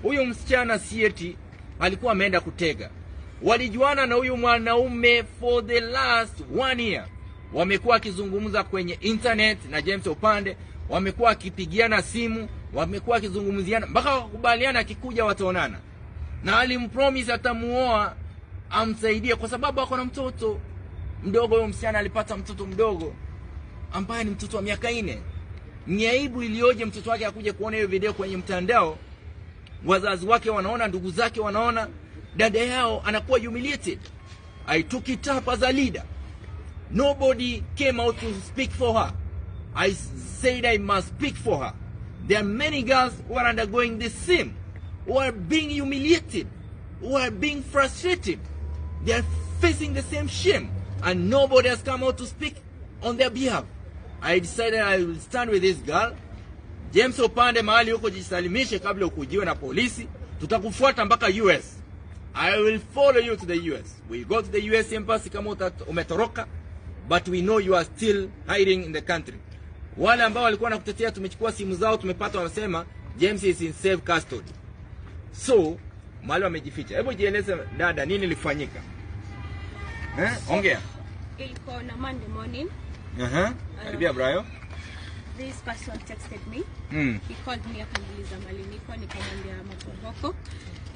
Huyu msichana si eti alikuwa ameenda kutega. Walijuana na huyu mwanaume for the last one year. Wamekuwa wakizungumza kwenye internet na James Opande, wamekuwa wakipigiana simu, wamekuwa wakizungumziana mpaka wakakubaliana akikuja wataonana, na alimpromise atamuoa amsaidie, kwa sababu ako na mtoto mdogo. Huyo msichana alipata mtoto mdogo ambaye ni mtoto wa miaka 4. Ni aibu iliyoje mtoto wake akuje kuona hiyo video kwenye mtandao, wazazi wake wanaona, ndugu zake wanaona, dada yao anakuwa humiliated. I took it up as a leader. Nobody came out to speak for her. I said I must speak for her. There are many girls who are undergoing the same, who are being humiliated, who are being frustrated. They are facing the same shame, and nobody has come out to speak on their behalf. I decided I will stand with this girl. James Opande, mahali huko jisalimishe kabla ukujiwe na polisi. Tutakufuata mpaka US. I will follow you to the US. We go to the US embassy kama umetoroka, but we know you are still hiding in the country. Wale ambao walikuwa wanakutetea tumechukua simu zao, tumepata wanasema James is in safe custody. So, mahali wamejificha. Hebu jieleze dada, nini ilifanyika? Eh? Ongea. Ilikuwa on a Monday morning. Aha. Karibia, Brayo. This person texted me. He called me, akaniuliza mahali niko, nikamwambia Maporoko.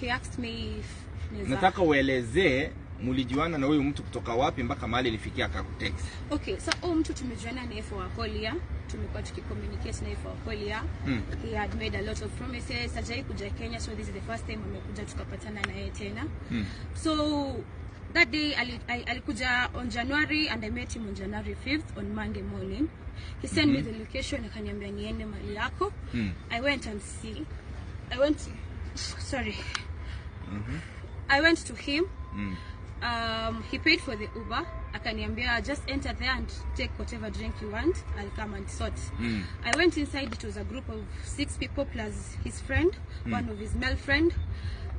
He asked me if naweza Nataka uelezee mlijuana na huyu mtu kutoka wapi mpaka mahali ilifikia akakutext. Okay, so huyu mtu tumejuana naye for a whole year. Tumekuwa tukicommunicate naye for a whole year. He had made a lot of promises. Hajai kuja Kenya, so this is the first time amekuja tukapatana naye tena. So that day alikuja on January and I met him on January 5th on Monday morning. He sent me the location, akaniambia niende mahali yako. I went and see. I went, sorry. I went to him. He paid for the Uber. Akaniambia, "Just enter there and take whatever drink you want. I'll come and sort." I went inside. It was a group of six people plus his friend, one of his male friend.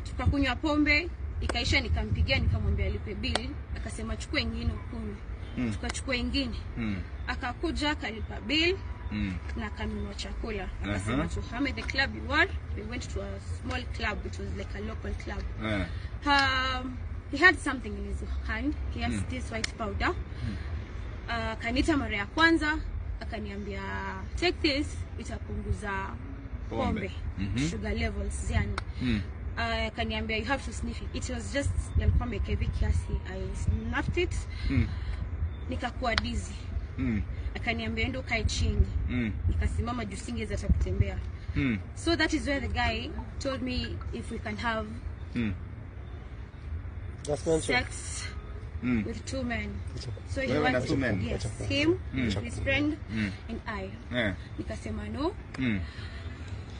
Tukakunywa pombe, ikaisha, nikampigia nikamwambia alipe bill. Akasema, "Chukua ingine ukunywe." Tukachukua ingine. Akakuja akalipa bill na akanunua chakula. Akasema tuhame the club you are. We went to a small club. It was like a local club. He had something in his hand. He has this white powder. Akaniita mara ya kwanza, akaniambia, "Take this, itapunguza Pombe. pombe, sugar levels yani." Akaniambia, "You have to sniff it." It was just alikuwa ameweka hivi kiasi. I snuffed it. Nikakuwa dizzy. Akaniambia, "Enda ukae chini." Nikasimama juu singeweza hata kutembea. So that is where the guy told me if we can have Just mention. Sex with two men. So he Wewe na wanted, two men? Yes, him, his friend, and I. Nikasema no,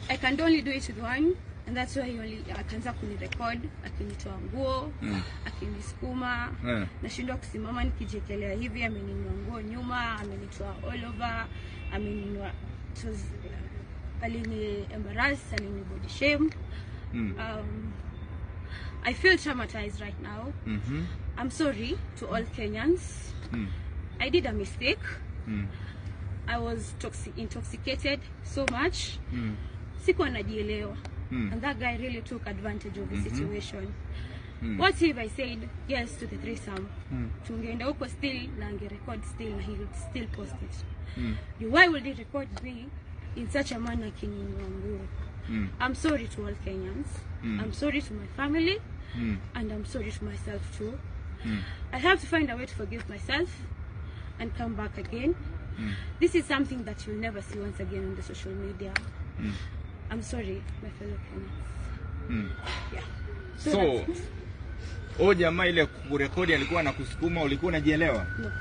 I can only do it with one, and that's why he only akaanza kunirecord akinitoa nguo, akinisukuma, nashindwa kusimama nikijiekelea hivi, ameniinua nguo nyuma, amenitoa all over, ameniinua, it was alini embarrass, alini body shame. I feel traumatized right now. I'm sorry to all Kenyans. I did a mistake. I was intoxicated so much. Sikuwa najielewa. And that guy really took advantage of the situation. What if I said yes to the threesome? Tungeenda huko still na angerecord still na he would still post it. Why would he record me in such a manner akiniinua nguo? I'm sorry to all Kenyans. I'm sorry to my family. And I'm sorry to myself too. I have to find a way to forgive myself and come back again. This is something that you'll never see once again on the social media. I'm sorry, my fellow Kenyans. Yeah. So, that's it. Huyo jamaa ile kurekodi alikuwa anakusukuma, ulikuwa unajielewa? No.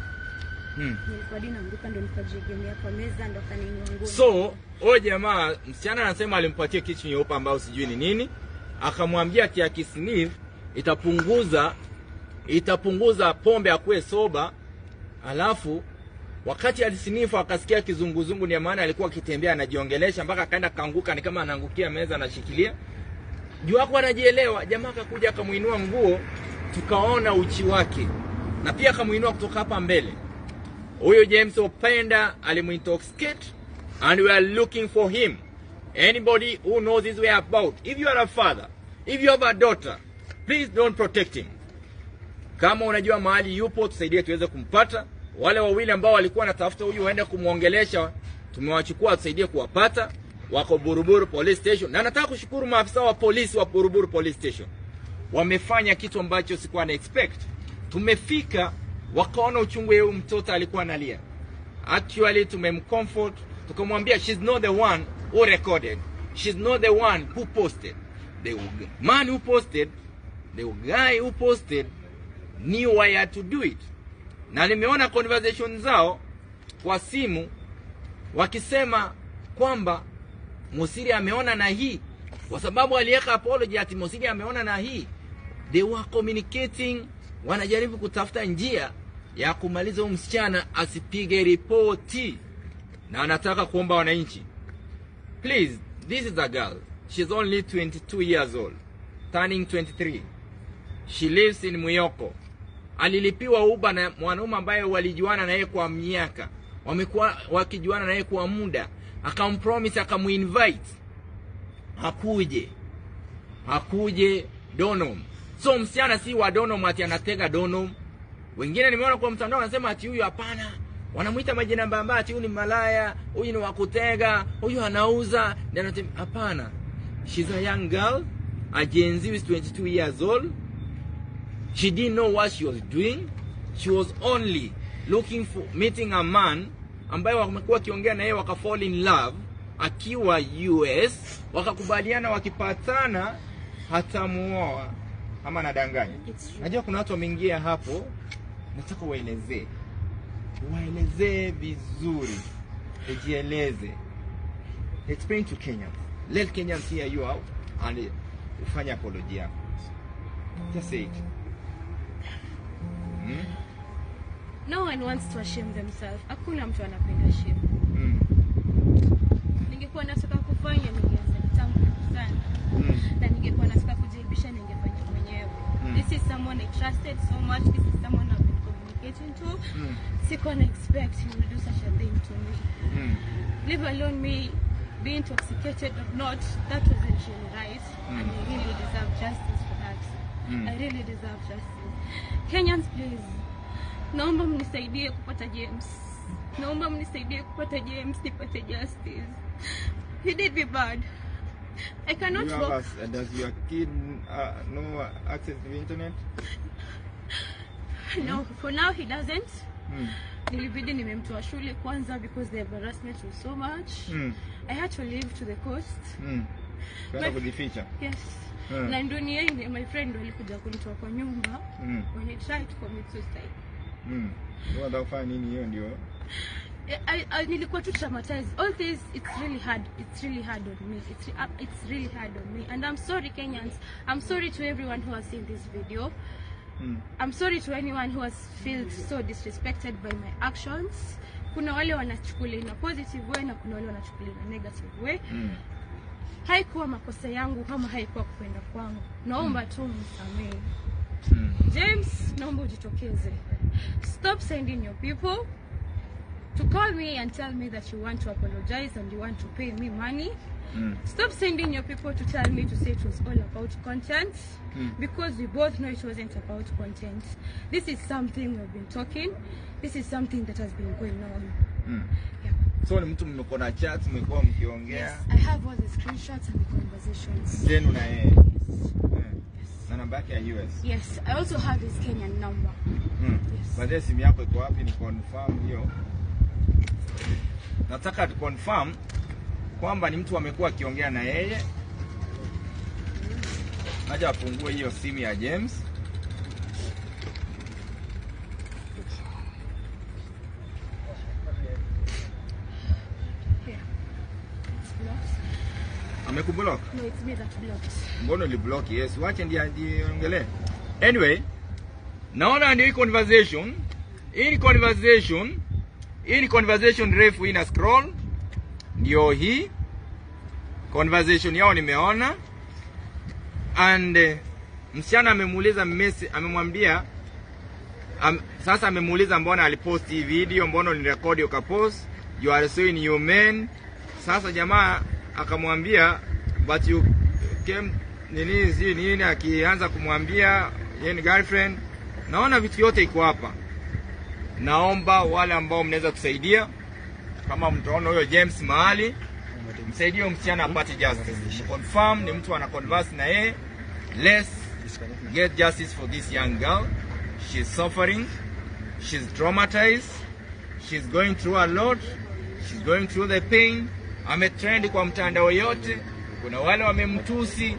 Nilikuwa hadi naanguka ndo nikajiegemea kwa meza ndo akaniinua nguo. So, huyo jamaa, msichana anasema alimpatia kitu nyeupe ambayo sijui ni nini, akamwambia ati akisniff itapunguza pombe akuwe sober. Alafu wakati alisniff akasikia kizunguzungu, ndio maana alikuwa akitembea anajiongelesha mpaka akaenda kaanguka, ni kama anaangukia meza anashikilia juu hapo anajielewa. Jamaa akakuja akamuinua nguo, tukaona uchi wake, na pia akamuinua kutoka hapa mbele. Huyo James Openda alimuintoxicate and we are looking for him. Anybody who knows his whereabout, if you are a father, if you have a daughter, please don't protect him. Kama unajua mahali yupo, tusaidie tuweze kumpata. Wale wawili ambao walikuwa wanatafuta huyu waende kumwongelesha, tumewachukua, tusaidie kuwapata. Wako Buruburu Police Station, na nataka kushukuru maafisa wa polisi wa Buruburu Police Station, wamefanya kitu ambacho sikuwa na expect. Tumefika wakaona uchungu huyu mtoto alikuwa analia. Actually tumemcomfort, tukamwambia she's not the one who recorded, she's not the one who posted. The man who posted, the guy who posted knew why had to do it. Na nimeona conversation zao kwa simu wakisema kwamba Mosiria ameona na hii, kwa sababu aliweka apology ati Mosiria ameona na hii. They were communicating, wanajaribu kutafuta njia ya kumaliza huyu msichana asipige ripoti. Na anataka kuomba wananchi, please, this is a girl, she's only 22 years old, turning 23. She lives in Muyoko. Alilipiwa Uber na mwanaume ambaye walijuana naye kwa miaka, wamekuwa wakijuana naye kwa muda, akampromise, akamuinvite akuje Donholm. So msichana si wa Donholm ati anatega Donholm. Wengine nimeona kwa mtandao wanasema ati huyu hapana, wanamuita majina mbaya, ati huyu ni malaya, huyu ni wa kutega, huyu anauza. Hapana, she's a young girl, a Gen Z is 22 years old. She didn't know what she was doing. She was only looking for meeting a man ambaye wamekuwa wakiongea na yeye waka fall in love akiwa US, wakakubaliana wakipatana hatamuoa. Ama nadanganya? Najua kuna watu wameingia hapo, nataka waelezee, waelezee vizuri, ujieleze, explain to Kenyans, let Kenyans hear you out and ufanye apology yako. Just say it. No one wants to shame themselves. Hakuna mtu anapenda shame. Ningekuwa nataka kufanya ningeanza kitambo sana. Na ningekuwa nataka kujiibisha ningefanya mwenyewe. This is someone I trusted so much. This is someone I've been communicating to. Sikuwa na expect he will do such a thing to me. Leave alone me being intoxicated or not, that wasn't really right. And I really deserve justice for that. I really deserve justice. Kenyans, please. Naomba mnisaidie kupata James. Naomba mnisaidie kupata James nipate justice. He did me bad. I cannot You have walk. Does your kid know access to the internet? No, for now he doesn't. Nilibidi nimemtoa shule kwanza because the embarrassment was so much. I had to leave to the coast. Kwenda kujificha. Yes. Na ndo niende, my friend walikuja kunitoa kwa nyumba when I tried to commit suicide. Unataka kufanya nini hiyo ndio? I nilikuwa too traumatized. All this, it's really hard. It's really hard on me. It's really hard on me. And I'm sorry, Kenyans. I'm sorry to everyone who has seen this video. I'm sorry to anyone who has felt so disrespected by my actions. Kuna wale wanachukulia in a positive way na kuna wale wanachukulia in a negative way. Haikuwa makosa yangu kama haikuwa kupenda kwangu. Naomba tu msamehe. James, naomba ujitokeze. Stop sending your people to call me and tell me that you want to apologize and you want to pay me money. Stop sending your people to tell me to say it was all about content, because we both know it wasn't about content. This is something we've been talking. This is something that has been going on. Yeah. So ni mtu mmekuwa na chat, mmekuwa mkiongea Yes, I have all the screenshots and the conversations. zenu na yeye. Yes. Na namba yake ya US. Yes, I also have his Kenyan number. Yes. Baadaye simu yako iko wapi? Ni confirm hiyo. Nataka tu confirm kwamba ni mtu amekuwa akiongea na yeye. Acha afungue hiyo simu ya James. Here. It's blocked. Amekublock? No, it's me that blocked. Mbona uliblock? Yes, wache ndiye ajiongelee. Anyway, naona ndio hii conversation. Hii ni conversation. Hii ni conversation refu ina scroll. Ndio hii conversation yao nimeona. And msichana amemuuliza Messi, amemwambia sasa amemuuliza mbona alipost hii video, mbona ulirekodi ukapost? You are so inhuman. Sasa jamaa akamwambia but you came nini si nini, akianza kumwambia yeye ni girlfriend. Naona vitu yote iko hapa. Naomba wale ambao mnaweza kusaidia, kama mtaona huyo James mahali, msaidie huyo msichana apate justice. Confirm ni mtu ana converse na yeye. Let's get justice for this young girl. She's suffering. She's traumatized. She's going through a lot. She's going through the pain. Ametrend kwa mtandao yote. Kuna wale wamemtusi,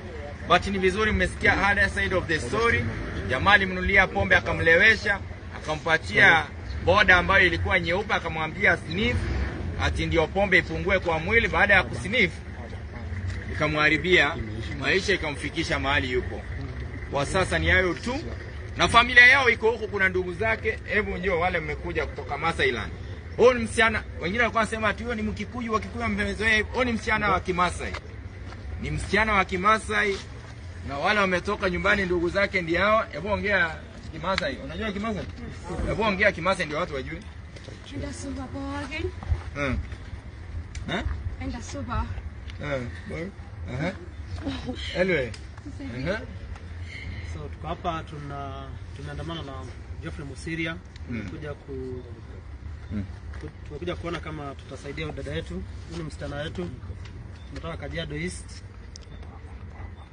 but ni vizuri mmesikia other side of the story. Jamaa alimnunulia pombe akamlewesha, akampatia boda ambayo ilikuwa nyeupe, akamwambia sniff, ati ndio pombe ipungue kwa mwili. Baada ya kusniff ikamharibia maisha, ikamfikisha mahali yupo kwa sasa. Ni hayo tu, na familia yao iko huku, kuna ndugu zake. Hebu njoo wale mmekuja kutoka Masailand. Huyu ni msichana, wengine walikuwa wanasema ati huyo ni Mkikuyu, Wakikuyu wamezoea. Huyu ni msichana wa Kimasai, ni msichana wa Kimasai, na wale wametoka nyumbani, ndugu zake ndio hao. Hebu ongea Kimasai, unajua Kimasai? Hebu ongea Kimasai ndio watu wajue. Enda suba pookin. Eh? Enda suba. Eh. Anyway. So tuko hapa tumeandamana na Geoffrey Musiria, tumekuja tumekuja kuona kama tutasaidia dada yetu. Huyu ni msichana wetu, tunatoka Kajiado East.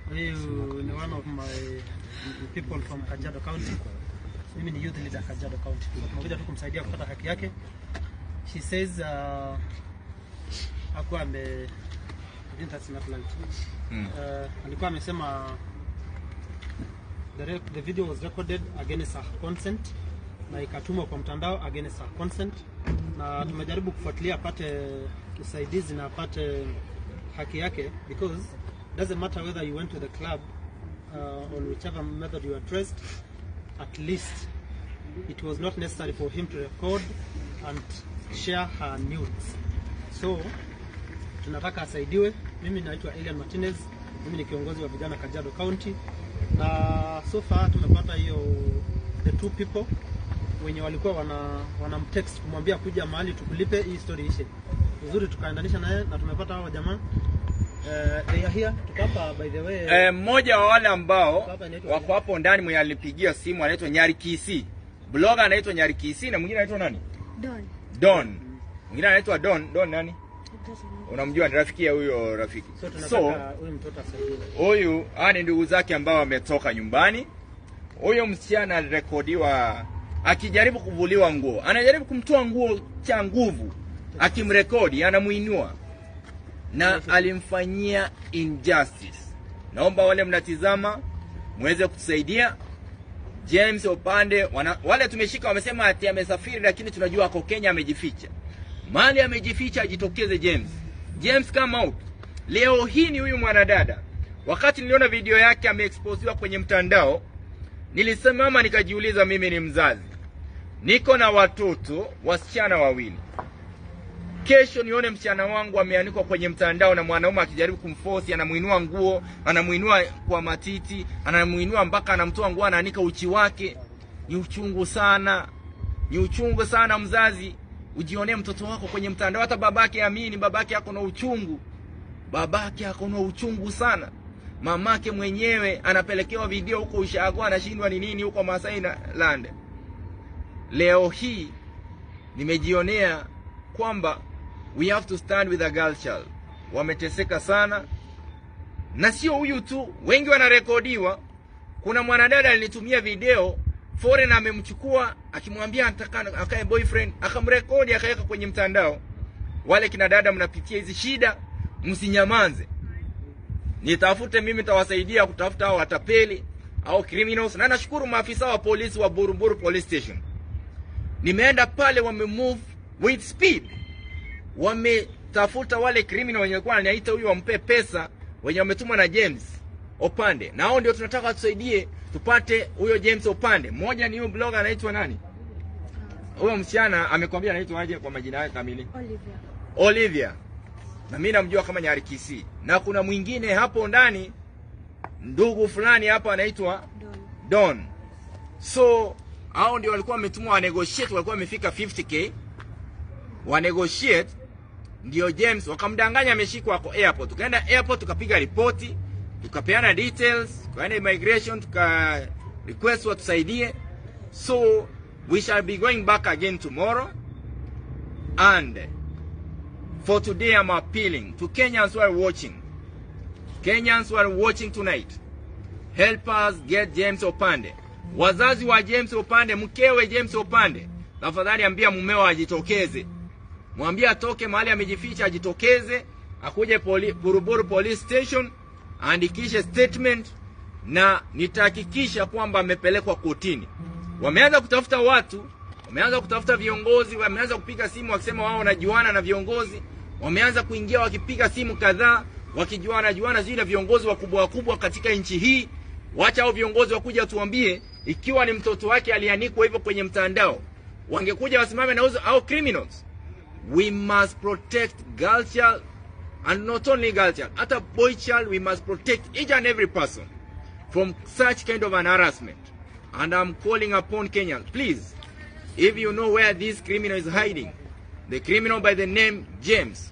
Huyu ni one of my people from Kajiado County. Mimi ni youth leader Kajiado County. So tumekuja tu kumsaidia kupata haki yake. She says hakuwa ame I think that's enough light. Alikuwa amesema the video was recorded against her consent na ikatumwa kwa mtandao against her consent, na tumejaribu kufuatilia apate usaidizi na apate haki yake, because doesn't matter whether you went to the club on whichever method you are dressed, at least it was not necessary for him to record and share her nudes. So tunataka asaidiwe. Mimi naitwa Elian Martinez, mimi ni kiongozi wa vijana Kajiado County, na so far tumepata hiyo the two people wenye walikuwa wanamtext kumwambia kuja mahali tukulipe hii story ishe vizuri, tukaendanisha naye na tumepata hao jamaa. They are here. Tuko hapa by the way. Mmoja wa wale ambao Baba anaitwa wako hapo ndani mwenye alipigia simu anaitwa Nyari Kisi. Blogger anaitwa Nyari Kisi na mwingine anaitwa nani? Don. Don. Mwingine anaitwa Don. Don nani? Unamjua, ni rafiki ya huyo rafiki. So tunataka So huyu mtoto asaidiwe. huyu hawa ni ndugu zake ambao wametoka nyumbani. Huyo msichana alirekodiwa akijaribu kuvuliwa nguo, anajaribu kumtoa nguo cha nguvu, akimrekodi anamuinua na alimfanyia injustice. Naomba wale mnatizama muweze kutusaidia. James Opande wale tumeshika wamesema ati amesafiri, lakini tunajua ako Kenya amejificha. Mahali amejificha ajitokeze James. James come out. Leo hii ni huyu mwanadada. Wakati niliona video yake ameexposiwa kwenye mtandao, nilisimama nikajiuliza, mimi ni mzazi, niko na watoto wasichana wawili. Kesho nione msichana wangu ameanikwa kwenye mtandao na mwanaume akijaribu kumforce, anamuinua nguo, anamuinua kwa matiti, anamuinua mpaka anamtoa nguo, anaanika uchi wake. Ni uchungu sana, ni uchungu sana mzazi, ujionee mtoto wako kwenye mtandao. Hata babake amini, babake ako na uchungu, babake ako na uchungu sana. Mamake mwenyewe anapelekewa video huko ushago, anashindwa ni nini huko Masai na land. Leo hii nimejionea kwamba we have to stand with a girl child. Wameteseka sana, na sio huyu tu, wengi wanarekodiwa. Kuna mwanadada alinitumia video, foreigner amemchukua akimwambia anataka akae boyfriend, akamrekodi akaweka kwenye mtandao. Wale kina dada mnapitia hizi shida, msinyamaze, nitafute mimi, nitawasaidia kutafuta hao watapeli au criminals. Na nashukuru maafisa wa polisi wa Buruburu Police Station, nimeenda pale, wame move with speed, wametafuta wale criminal wenye walikuwa wananiita huyu wampe pesa, wenye wametumwa na James Opande, na hao ndio tunataka tusaidie tupate huyo James Opande. Mmoja ni huyo blogger anaitwa nani? Huyo msichana amekwambia anaitwa aje kwa majina yake kamili? Olivia. Olivia, na mimi namjua kama Nyari Kisii, na kuna mwingine hapo ndani ndugu fulani hapa anaitwa Don. Don. So hao ndio walikuwa wametumwa wa negotiate, walikuwa wamefika 50K wa negotiate Ndio James wakamdanganya ameshikwa ako airport. Tukaenda airport tukapiga ripoti, tukapeana details, tukaenda immigration tuka request watusaidie. So we shall be going back again tomorrow, and for today I'm appealing to Kenyans who are watching. Kenyans who are watching tonight, help us get James Opande. Wazazi wa James Opande, mkewe James Opande, tafadhali ambia mumeo ajitokeze, mwambie atoke mahali amejificha, ajitokeze, akuje Buruburu Police Station, aandikishe statement, na nitahakikisha kwamba amepelekwa kotini. Wameanza kutafuta watu, wameanza kutafuta viongozi, wameanza kupiga simu wakisema wao wanajuana na viongozi, wameanza kuingia wakipiga simu kadhaa wakijuana juana zile viongozi wakubwa wakubwa katika nchi hii. Wacha hao viongozi wakuja tuambie ikiwa ni mtoto wake alianikwa hivyo kwenye mtandao, wangekuja wasimame na uzo au criminals. We must protect girl child, and not only girl child, hata boy child. We must protect each and every person from such kind of an harassment. And I'm calling upon Kenyans, please, if you know where this criminal is hiding, the criminal by the name James,